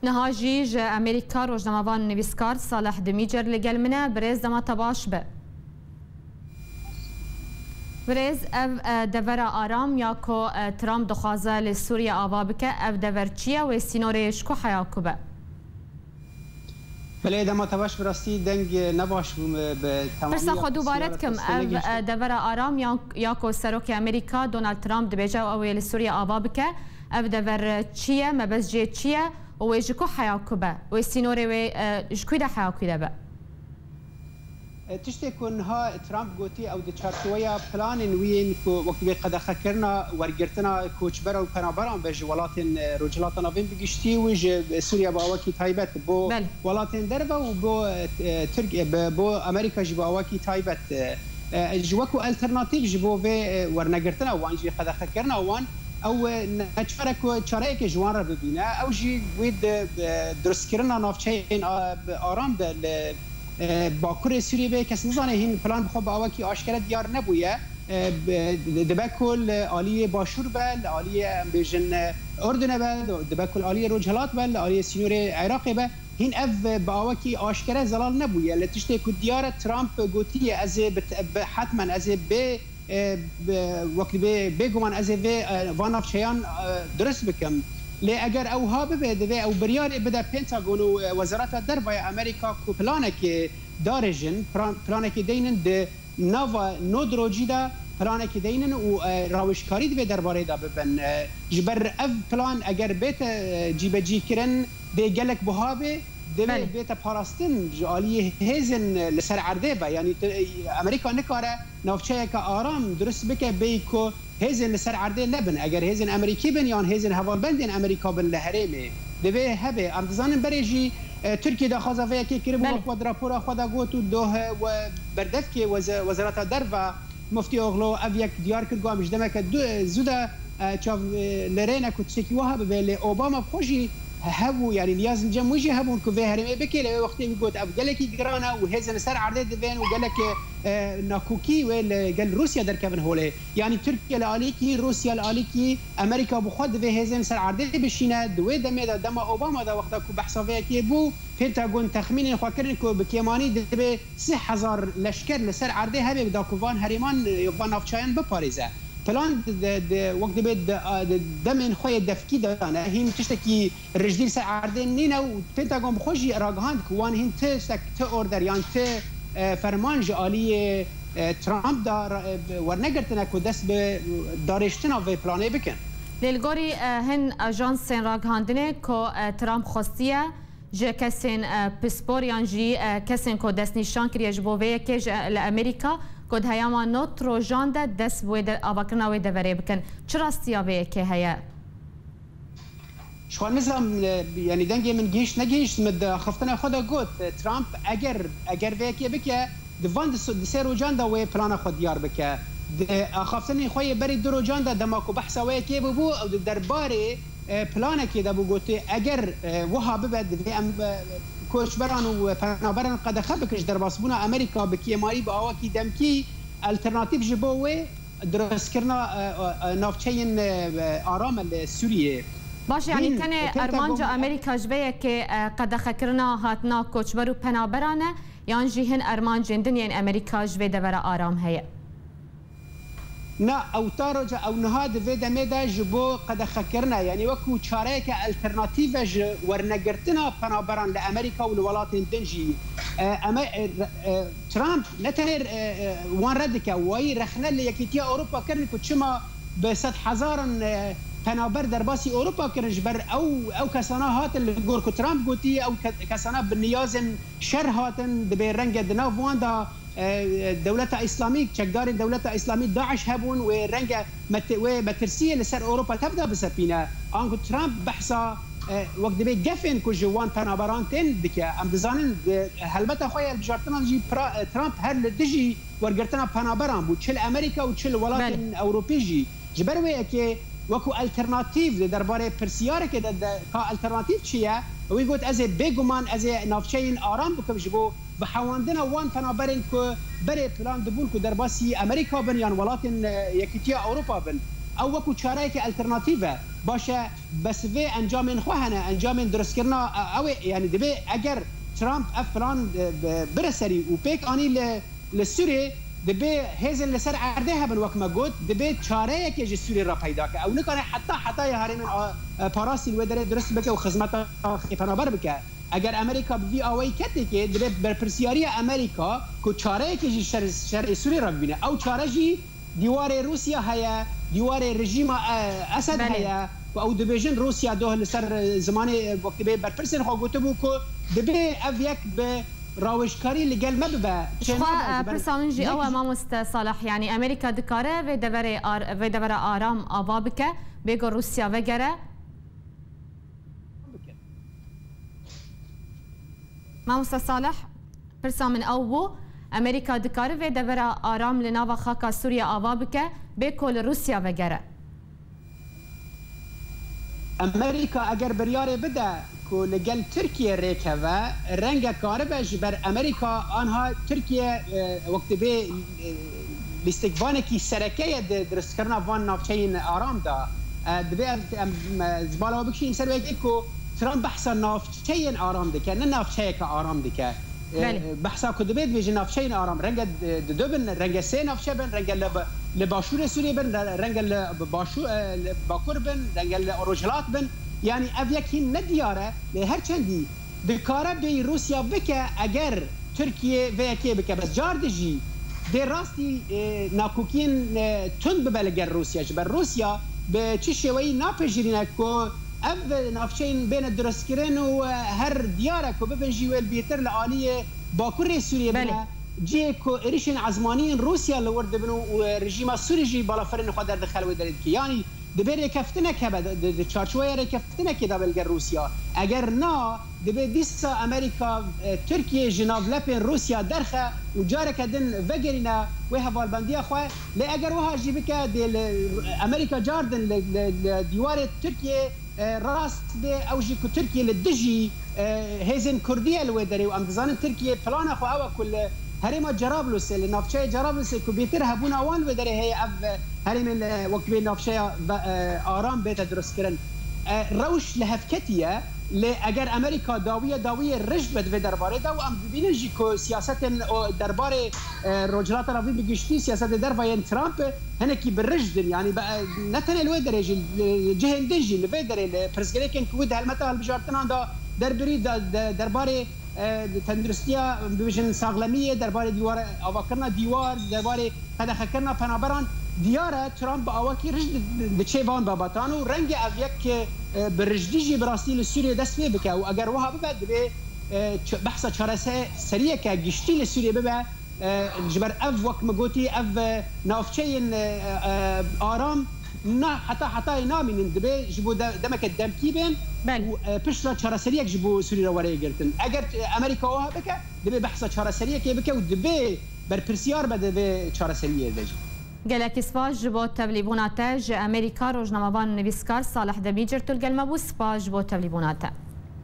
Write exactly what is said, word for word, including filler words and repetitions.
Niha jî ji Amerîka rojnamevan nivîskar Salih Dimîcer li gel min e. Birêz, dema te baş be. Birêz, ev, e, devera aram ya ku, e, Trump dixwaze li Sûriye ava bike, ev dever çi ye wê sînorê ji ku heya ku be? Belê, dema te baş, bi rastî deng, e, ne baş bû, e, bi temamî. Pirsa xwe dubare dikim, ev, e, devera aram ya, ya ku Serokê Amerîka Donald Trump dibêje ew ê li Sûriye ava bike, ev dever, e, çi ye, mebest jê çi ye û wê ji ku heya ku be? Wê sînorê wê, e, ji ku de heya ku de be? E, tiştê ku niha Trump gotî, ew di çarçoweya planên wî yên ku wek dibê qedexekirina wergirtina koçbera û penaberan be ji welatên, e, Rojhilata Navîn bi giştî û ji Sûriye bi awakî taybet bo Belê. welatên derve û bo, e, Tirk-, e, bi, bo Amerîka jî bi awakî taybet, e, e, ji wekû alternatîf ji bo vê, e, wernegirtina wan jî qedexekirina wan, ew, e, neçare ku çareyeke ji wan re bibîne, ew jî wê di, e, durustkirina navçeyên, a, aram de li e, Bakurê Sûriyê bê, kes nizane, hîn plan bi xwe bi awakî aşkere diyar nebûye. E, bi-, dibe ku li aliyê Başûr be, li aliyê, em bêjin, e, Urdunê be, dibe ku li aliyê Rojhilat be, li aliyê sînorê Iraqê be, hîn ev, e, bi awakî aşkere zelal nebûye. Li tiştê ku diyar e, Trump gotiye, ez ê bi, bi hetmen ez ê bê e, be-, wek dibê, bêguman ez ê vê, e, van navçeyan, e, dirust bikim. Lê eger ew ha bibe, divê ew biryarê bide Pentagon û, e, Wezareta Derve ya Amerîka ku planekê darêjin, plan-, planekê deynin di nava nod rojî de planekê deynin û, e, rawêjkarî divê derbarê de bibin. E, ji ber ev plan eger bête, e, cîbecî kirin, dê gelek buha bê, divê Belê. bête parastin ji aliyê hêzên li ser erdê be. Yanî tu, Amerîka nikare navçeyeke aram dirust bike bêyî ku hêzên li ser erdê nebin. Eger hêzên Amerîkî bin yan hêzên hevalbendên Amerîka bin li herêmê, divê hebe. Em dizanin berê jî, e, Tirkiye daxwaza vê yekê kiribû, Belê. wek we di rapora xwe de got û doh we berdevkê weze-, Wezareta Derve Muftî Oxlo ev yek diyar kir, got, em ji demeke du-, zû de, e, çav, e, li rê ne ku tiştekî wiha bibe, lê Obama bi xwe jî hebû, yanî niyazên cem wî jî hebûn ku vê herêmê bike, lê wê wextê wî got, ev gelekî giran e û hêzên li ser erdê divên û gelek, e, nakokî wê li gel Rûsya derkevin holê. Yanî Tirkiye li alîkî, Rûsya li alîkî, Amerîka bi xwe divê hêzên li ser erdê bişîne, di wê demê de, dema Obama de, wexta ku behsa vê yekê bû, Pentagon texmînên xwe kirin ku bi kêmanî divê sih hezar leşker li ser erdê hebe, da ku van herêman, van navçeyan biparêze. Plan di, di, wek dibê di, di demên xwe yê devkî de ne, hîn tiştekî rijdî li ser erdê nîne û Pentagon bi xwe jî ragihand ku wan hîn tiştek, ti order yan ti, e, ferman ji aliyê, e, Trump de ra-, e, wernegirtine ku dest bi darêştina vê planê bikin. Lê li gorî, e, hin ajansên ragihandinê ku, e, Trump xwestiye, ji kesên, e, pispor yan jî, e, kesên ku destnîşan kiriye ji bo vê yekê ji, e, li Amerîka ku di heyama nod rojan de dest bi wê de, avakirina wê deverê bikin. Çi rastiya vê yekê heye? Ji xwe nizam, e, yanî dengê min gihîşt negihîşt, min di axaftina xwe de got, e, Trump eger, eger vê yekê bike, di van di, di sê rojan de wê plana xwe diyar bike. Di axaftinên xwe yê berî du rojan de dema ku behsa wê yekê bûbû, ew di derbarê e, planekê de bû gotê, eger, e, wiha bibe, divê em, e, koçberan û penaberan qedexe bikin ji derbasbûna Amerîka bi kêmarî, bi awakî demkî, alternatîf ji bo wê dirustkirina, e, e, navçeyên, e, e, aram e li Sûriyê. Baş e, yanî Hîn, tenê e, Pentagon armanca Amerîka ji vê yekê, e, qedexekirina hatina koçber û penaberan e, yan jî hin armancên din yên Amerîka ji vê devera aram heye? Na, ew ta roja, ew niha di vê demê de ji bo qedexekirine, yanî wekû çareyeke alternatîf e ji wernegirtina penaberan li Amerîka û li welatên din jî. E, em e, e, Trump ne tenê, e, e, wan red dike, wayî rexne li Yekîtiya Ewropa kirin ku çima bi sedhezaran, e, penaber derbasî Ewropa kirin, ji ber ew, ew kesana hatin, li gor ku Trump gotî, ew ke-, kesana bi niyazên şer hatin, dibê renge di nav wan de e, dewleta Îslamî, çekdarên dewleta Îslamî, DAIŞ hebûn, wê renge met-, wê metirsiyê li ser Ewropa tev de bisepîne. Anku Trump behsa, e, wek dibê gefên ku ji wan penaberan tên dike. Em dizanin, di helbeta xwe ya hilbijartinan jî pra-, e, Trump her li dijî wergirtina penaberan bû, çi li Amerîka û çi li welatên Belê. Ewropî jî. Ji ber wê yekê wekû alternatîf di derbarê pirsiyareke de, de ka alternatîf çi ye? Wî got, ez ê bêguman, ez ê navçeyên aram bikim ji bo bi hewandina wan penaberên ku berê plan dibûn ku derbasî Amerîka bin yan welatên, e, Yekîtiya Ewropa bin. Ew wekû çareyeke alternatîf e. Baş e, bes vê encamên xwe hene, encamên dirustkirina, e, ew ê, yanî divê eger Trump ev plan, e, bi-, bire serî û pêk anî li, li Sûrê, dibê hêzên li ser erdê hebin, wek me got, dibê çareyekê ji Sûrê re peyda ke. Ew nikare heta hetayê herêmên a, e, parastî li wê derê dirust bike û xizmeta xê penaber bike. Eger Amerîka bi vî awayî ketêkê, divê berpirsiyariya Amerîka ku çareyekê jî şer, şerê Sûrê re bibîne. Ew çare jî dîwarê Rûsya heye, dîwarê rejîma, e, Esed Belê. heye, ku ew dibêjin Rûsya doh li ser, e, zimanê, e, wek dibê berpirsên xwe gotibû ku dibê ev yek bi rawêjkarî li gel me bibe, Ji xwe, çênabe, e, ji ber pirsa min jî yek ew e, jî mamoste Salih, yanî Amerîka dikare vê deverê ar-, vê devera aram ava bike, bê ku Rûsya vegere? Mamoste Salih, pirsa min ew bû, Amerîka dikare vê devera aram li nava xaka Sûriye ava bike, bê ku li Rûsya vegere? Amerîka eger biryarê bide ku li gel Tirkiye rêkeve, renge karibe ji ber Amerîka anha Tirkiye, e, wek dibê, e, lîstikvanekî sereke ye di dirustkirina van navçeyên aram de. E, divê em, em, e, ji bala we bikişînin ser wê yekê ku Trump behsa navçeyên aram dike, ne navçeyeke aram dike. E, Belê. Behsa ku dibê dibêje navçeyên aram, renge di, di du bin, renge sê navçe bin, renge li, li başûrê Sûriyê bin, re-, renge li başû-, e, li bakur bin, renge li rojhilat bin. Yanî ev yek hîn ne diyar e, lê her çendî dikare bêyî Rûsya bike, eger Tirkiye vê yekê bike. Bes car di jî dê rastî, e, nakokiyên, e, tund bibe li gel Rûsya. Ji ber Rûsya bi çi şêweyî napejirîne ku ev navçeyên bêne dirustkirin û, e, her diyar e ku bibin jî wê li bêtir li aliyê bakurê Sûriyê Belê. bine. Cihê ku êrişên ezmanî yên Rûsya li wir dibin û, û rejîma Sûrî jî balafirên xwe derdixe li wê derê dike. Yanî Dibê rêkeftinek hebe, di, di, di çarçoweya rêkeftinekê de be li gel Rûsya. Eger na, dibê dîsa Amerîka, e, Tirkiye ji nav lepên Rûsya derxe û careke din vegerîne wê hevalbendiya xwe. Lê eger wiha jî bike, dê li Amerîka car din li, li, li dîwarê Tirkiye, e, rast bê, ew jî ku Tirkiye li dijî e, hêzên Kurdî ye li wê derê û em dizanin Tirkiye plana xwe ew e ku li herêma Cerablusê, li navçeyê Cerablusê ku bêtir hebûna wan li wê derê heye, ev, e, herêmên, e, wek vê navçeya ve, e, aram bête dirustkirin. E, rewş li hev ketiye, lê eger Amerîka dawiye dawiyê rijd be di vê derbarê de û em dibînin jî ku siyasetên o derbarê, e, Rojhilata Revî bi giştî siyasetê derve yên Trump hinekî bi rijd in, yanî be, e, ne tenê li wê derê jî, li cihên din jî, li vê derê, li pirsgirêkên ku wî di helmeta hilbijartinan de derbirî de, de, derbarê, e, tenduristiya, bibêjin saxlemiyê, derbarê dîwar, avakirina dîwar, derbarê qedexekirina penaberan, diyar e Trump bi awakî rij di, diçê van babetan û rengê ev yek, e, bi rijdî jî bi rastî li Sûriyê dest pê bike û eger wiha bibe, divê, e, ç-, behsa çareseriyeke giştî li Sûriyê bibe, E, ji ber ev, wek min gotî, ev, e, navçeyên, e, e, aram na heta hetayê namînin, dibê ji bo de-, demeke demkî bên Belê. û, e, piştre çareseriyek ji bo Sûrî re were girtin. Eger, e, Amerîka wiha bike, dibê behsa çareseriyekê bike û dibê berpirsiyar be di vê çareseriyê de jî. Gelekî spas ji bo tevlîbûna te ji Amerîka, rojnamevan û nivîskar Salih Demîcir tu li gel me bû. Spas ji bo tevlîbûna te.